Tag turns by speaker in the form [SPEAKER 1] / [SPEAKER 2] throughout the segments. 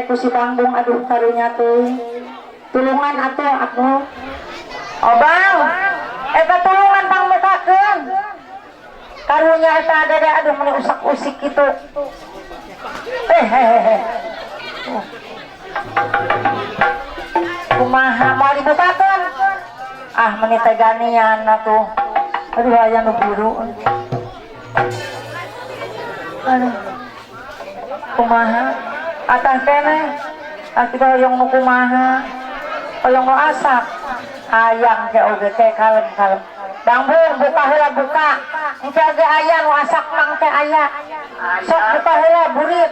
[SPEAKER 1] Ku si Bangbung aduh karunya tuh tulungan atuh aku obang eta tulungan pangmukakeun karunya eta ada aduh meni usak-usik kitu kumaha moal dibukakeun ah meni teh ganian atuh aduh aya nu biru aduh kumaha atas kene akibat hoyong nu kumaha hoyong nu asak hayang ke oge ke kalem-kalem Bangbung buka heula buka engke oge aya nu asak mah engke aya sok buka heula burit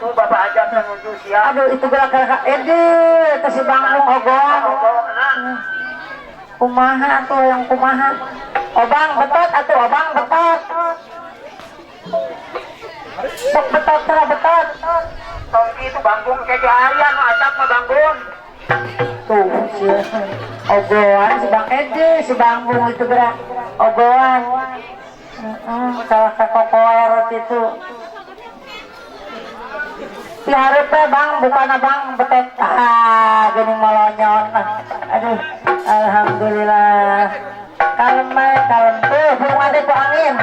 [SPEAKER 2] tuh bapak aja menuju siap
[SPEAKER 1] aduh itu gerak-gerak ede teh si Bangbung ogoan kumaha atuh hoyong kumaha obang betot atuh obang betot sok betot tera betot
[SPEAKER 2] tongki itu Bangbung kayak ayam atap mah Bangbung
[SPEAKER 1] tuh si ogoan si Bang Ede si Bangbung itu gerak ogoan salah kekokoer itu diharapnya bang bukan abang betot ah gini melonyon aduh Alhamdulillah. Kalem bae, kalem tuh, belum ada ku angin.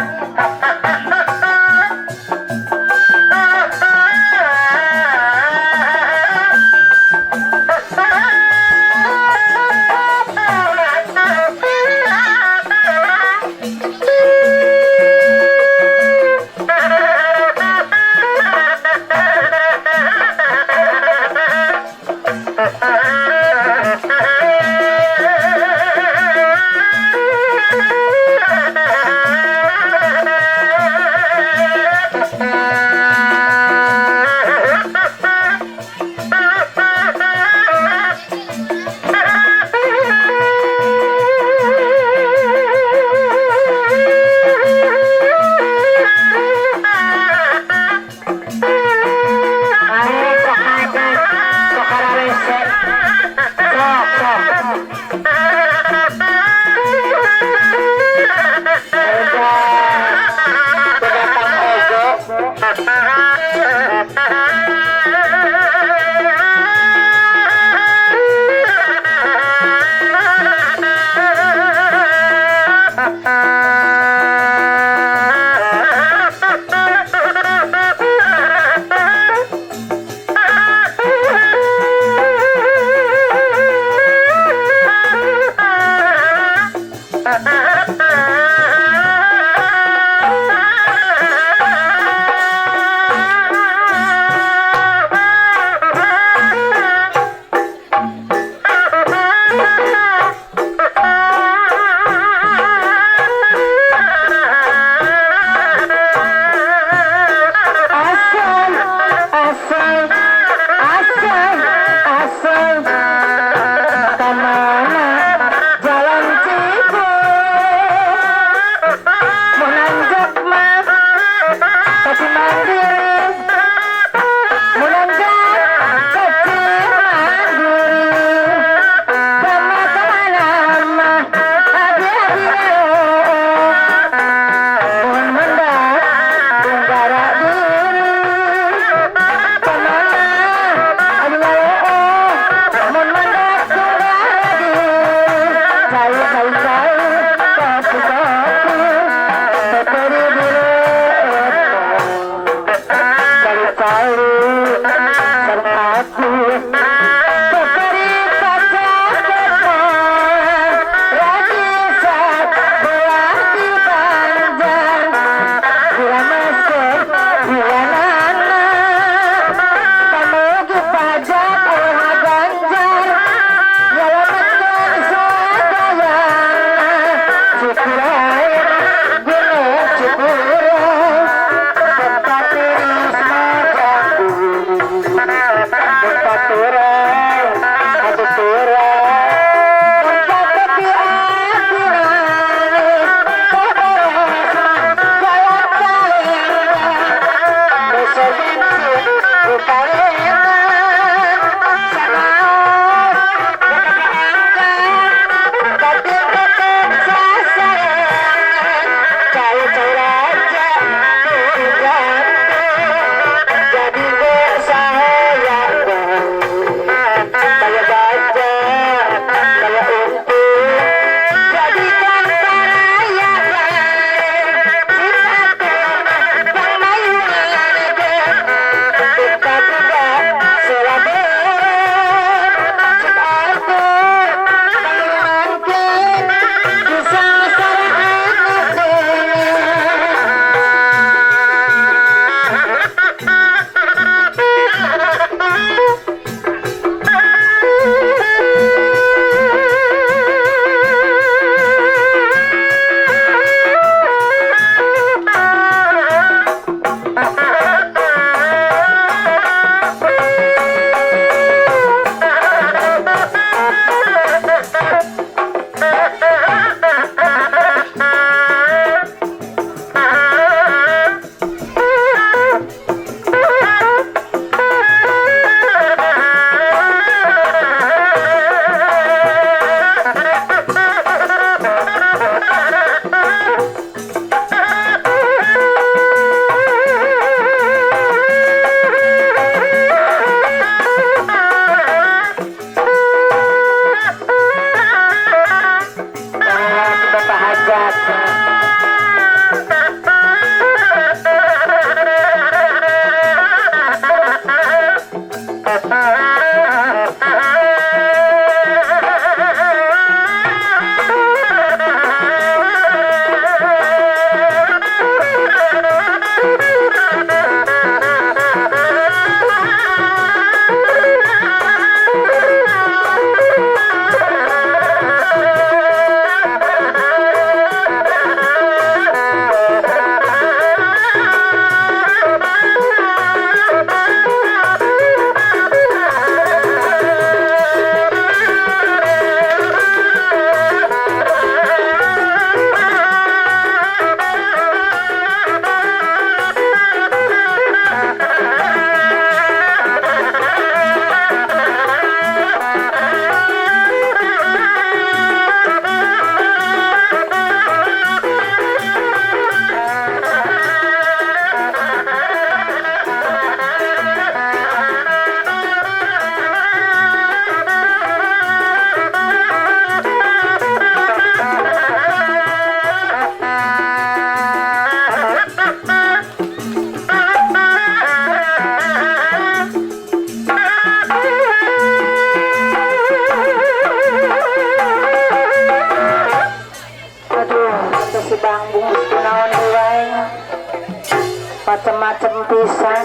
[SPEAKER 1] pisan.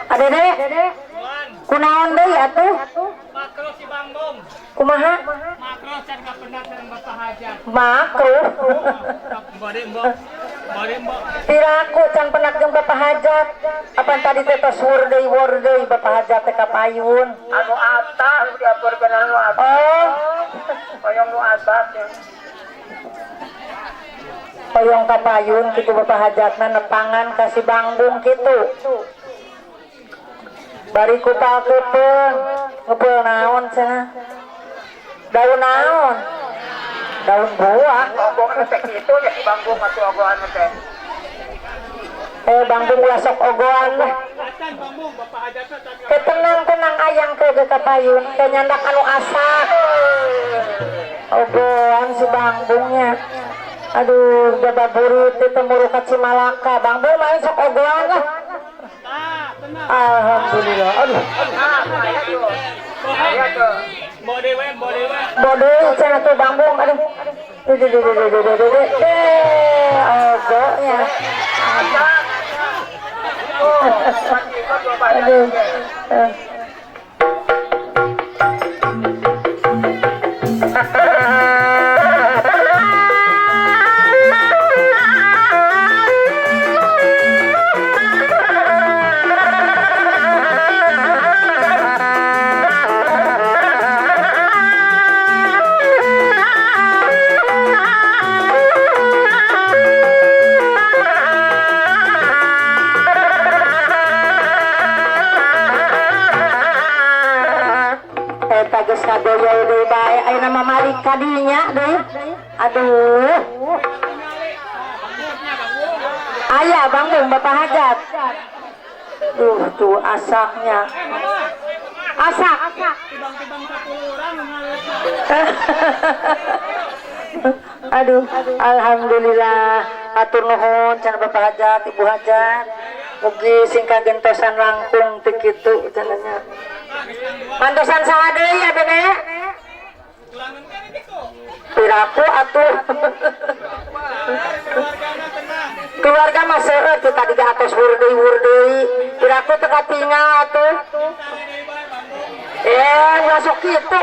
[SPEAKER 1] Adede, kunaon deui atuh?
[SPEAKER 3] Makro si Bangbong.
[SPEAKER 1] Kumaha?
[SPEAKER 3] Makro can kapendak sareng Bapak Hajat.
[SPEAKER 1] Makro.
[SPEAKER 3] Bade mbok. Bade mbok.
[SPEAKER 1] Piraku can penak jeung Bapak Hajat. Apan tadi teh tos wur deui Bapak Hajat teh ka payun.
[SPEAKER 2] Anu atah nu diaporkeun anu atah.
[SPEAKER 1] Oh.
[SPEAKER 2] Hoyong nu asak ya.
[SPEAKER 1] Hoyong ka payun kitu Bapak Hajatna nepangan ka si Bangbung kitu. Bari kupal kepeung, ngepeul naon cenah? Daun naon? Daun buah.
[SPEAKER 2] Ogongan teh kitu ya si Bangbung atuh ogohan teh.
[SPEAKER 1] Bangbung ulah sok ogohan lah.
[SPEAKER 3] Acan Bangbung Bapak Hajatna tadi.
[SPEAKER 1] Ketenang-tenang ayang ke ge ka payun, ke nyandak anu asak. Ogohan si Bangbungnya. Aduh, bababurit teh muru ka Cimalaka. Bangbung main sok ogohan lah. Alhamdulillah. Aduh. Bodoh, cenah tuh Bangbung. Aduh. Duh, duh, duh, duh, duh, duh, duh. Ogonya. Aduh. Geus ngagoyoy deui bae ayeuna mah malik ka dinya deui. Aduh. Aya Bangbung Bapak Hajat. Duh tuh asaknya. Asak. Aduh, alhamdulillah. Atur nuhun cenah Bapak Hajat, Ibu Hajat. Mugi sing kagentosan langkung teu kitu cenahnya. Mantosan saha deui ya Bebe? Piraku atuh. Keluarga mah seueur teu tadi ge atos wur deui. Piraku teu katingal atuh. Ulah sok kitu.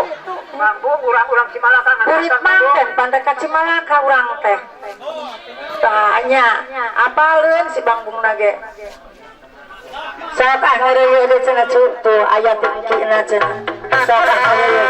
[SPEAKER 2] Bangbung urang-urang Cimalaka
[SPEAKER 1] Kurit mah teh pandai ka Cimalaka urang teh. Tah nya apaleun si Bangbungna ge. Sok ah ngeureuyeuh deui cenah cu tuh aya tingkina cenah. Sok ah ngeureuyeuh.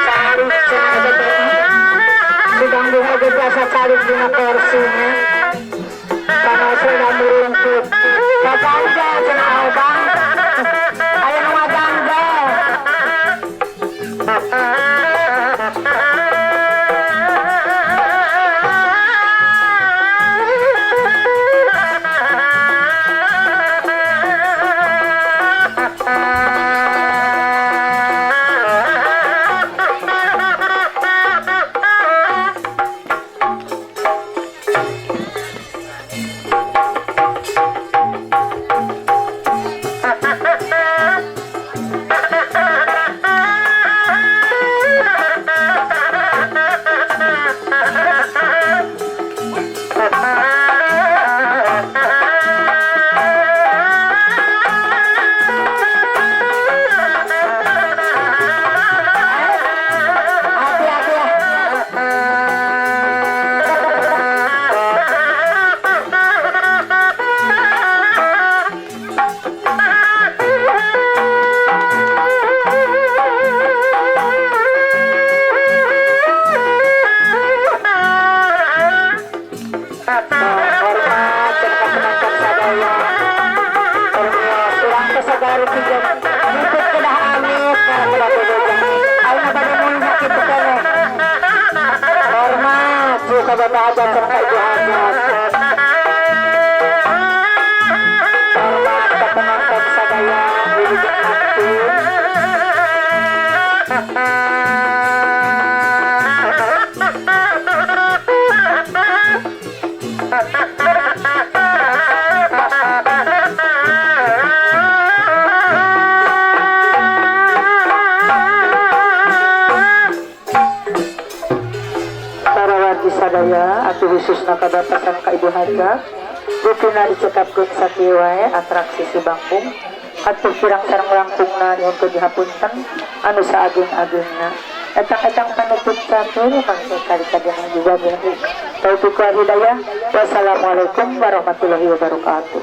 [SPEAKER 1] Calik cenah eta teh. Si Bangbung oge biasa calik dina kursinya. Kana murungkut. Kaganja cenah obang. Aya nu ngaganja. Bapak Hajat sareng ka Ibu Hajat. Hormat ka penonton sadaya wilujeng aktif. Sadaya atuh khususna ka bapak sareng ka ibu hajat. Rupina dicekapkeun sakieu wae atraksi si Bangkung. Atuh kirang sareng langkungna nyuhunkeun dihapunten anu saageng-agengna. Etang-etang panutup catur mangke kali kadang juga billahi taufiq wal hidayah. Wassalamualaikum warahmatullahi wabarakatuh.